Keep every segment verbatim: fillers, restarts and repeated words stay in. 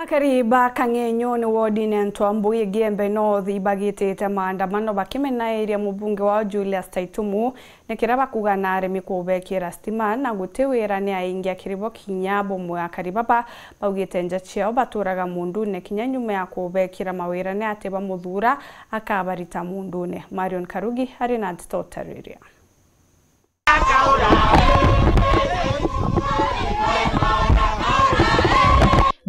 Akari ba Kang'enyone wodine Ntwambui Igembe North ibagitite maandamano bakimenairia mubunge wao Julius Taitumu, ni kiria bakuga naremi kubekira stima na guti wira ni aingi akiri bo kinya bumwe. Akari baba baugite nja ciao baturaga mundune kinya nyuma ya kubekira mawira ni ati bamuthuura akabarita mundune. Marion Karugi ari na nteto utariria.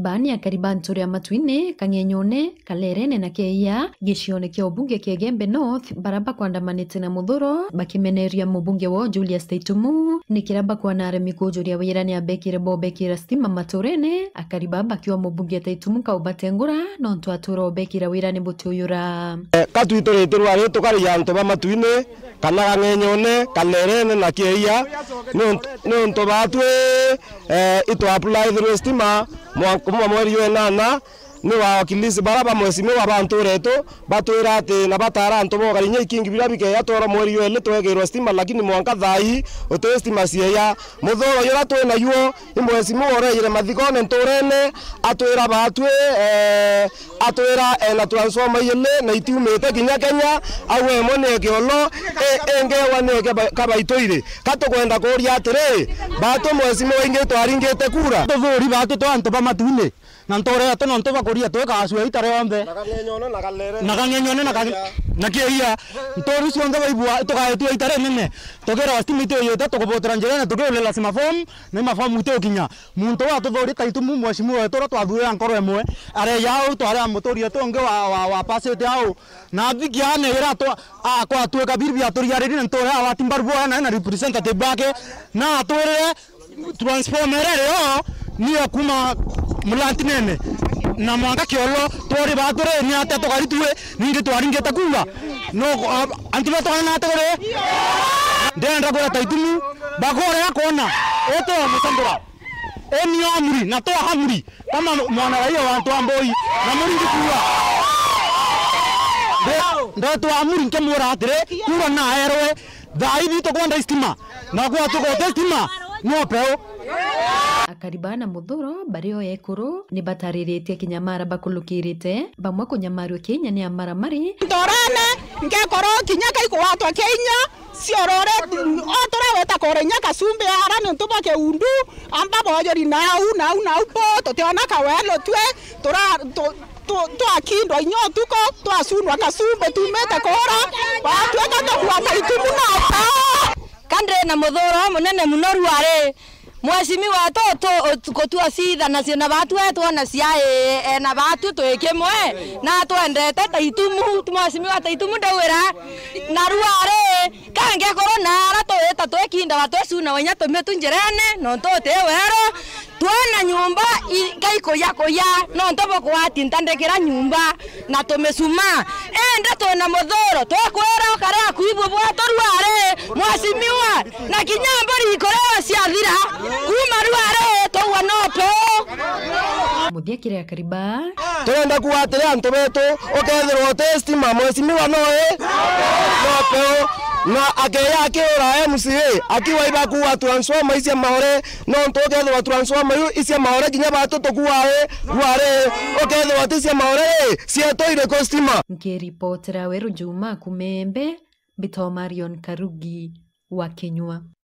Baani akari ba nture ya Matuine, Kang'enyone, Kalerene na Keia, gicione kia ubunge kia Igembe North, bara bakwandamanite na muthuro, bakimeneria mubunge wao Julius Taitumu, ni kiria bakwana aremi kujuria wira ni abekire bo bekira stima maturene, akari baa bakiuga mubunge Taitumu kaubatengura, nontu atura ubekira wira ni butiuyura. Eh, ka twituritirwa ri tukari antu ba Matuine, kana Kang'enyone, Kalerene na Kieia, niuntu, niuntu baatwi, eh, itwa applythirwe stima mwa-, kuma mweri jwa inana, ni wawakilisi bara ba mweshimiwa ba ntuura yetu batwira ati na batara antu bogari inya ikingi biria bikeeja tworo mweri jwa ili twegirwe stima, lakini mwanka thaa ii uti stima cieja. Muthuro juria twi najuo, i mweshimiwa urejire mathikone ntuurene, atwira baatwi, eh, atwira ena transformer ili na itiumite kinya Kenya, au emwe ni ekiolo, i-, ingewa ni eke ba-, kabaitwire. Ka tukwenda kuuria atiri, baatwi mweshimiwa ingi twaringite kura? Tuthuri baatwi twa antu ba Matuine, na ntuura yetu nontu bakuria twikacua itare yonthe. Na Kang'enyone na Kalere. Na Kang'enyone na Kang-, na Kieia. Ntuura iu cionthe baibua, tukaetua itare nene. Tukirwa stima itiyite, tukubutira njirene, tukiurira stima form, na i mafomu itiukinya. Muntu uu atuthuurite Taitumu, mweshimiwa wetu uria twathuurira nkoro imwe, areeja au, twari a muturi wetu ungi wa, wa, wa pasite au. Na athikia ane ira atwa-, akwatwika biria biaturiariri na ntuura ya wati mbaru bwona na representative bake, na atwirire transformer iria iri o niyo kuuma mulantinene na mwanka kiolo twori baturi ni atia tukari tui ningi twaringite kuuga. No, a-, antu betwana na atia kuri? Ndenda kwira Taitumu, bakore akwona, ete wa musambura. Eni amri, natoa amri kama mwana raia wa antu a Mboi, na muringi kuuga. Nde-, ndotoa amri nkimwira atiri, kura naerwe, thaa ithi tukwenda istima, na gwatuka uti stima, no peu. Akari baa na muthuro bari o ekuru ni batariritie kinyamara bakulukirite, bamwe kunyamarua kinya ni amaramari. Ntorene, ngekorwo kinya kaikugwatwa kinya, ciorore, o turaweta kore inya Kasumbi ara niuntu bwa kiundu, amba boyori nau, nau, nau po, tutiona kawelo twe, tura-, tu-, tu-, twakindwa inya utuku, twacunwa Kasumbi tumite kora, batweka tukua Taitumu na ta. Ka ndi na muthuro munene muno ruari, mweshimiwa tu, tu, kutua citha nacio na batwe twona ciai, e, na batu twi kimwe, na twendete Taitumu, mweshimiwa Taitumu ndauira, na ruari, kangekorwo na ara tuita twikindaga twicuna wa inya tumitu njirene, nontu uti weru, twina nyumba i-, ngai kuya kuya, nontu bukwatinda ndikira nyumba na tumisuma. Indi twina muthuro, twikwira ukare akuibwe bwetu ruari, mweshimiwa, na kinya mburi ikuria ciathira, kuuma ruari, twaua no peu. Muthia kiri akari baa. Turenda kuuga atiri antu betu, ukethirwa uti stima, mweshimiwa no i? No peu. Na akeya akiura M C A, akiwa ibakuua transformer icia Maore, nontu ukethirwa transformer iu icia Maore, kinya batu tukuua i? Ruari, ukethirwa ti cia Maore i? Cietu iriku stima? Nkiripotera Weru Juma kuuma Embe, mbitwa Marion Karugi wa Kinyua.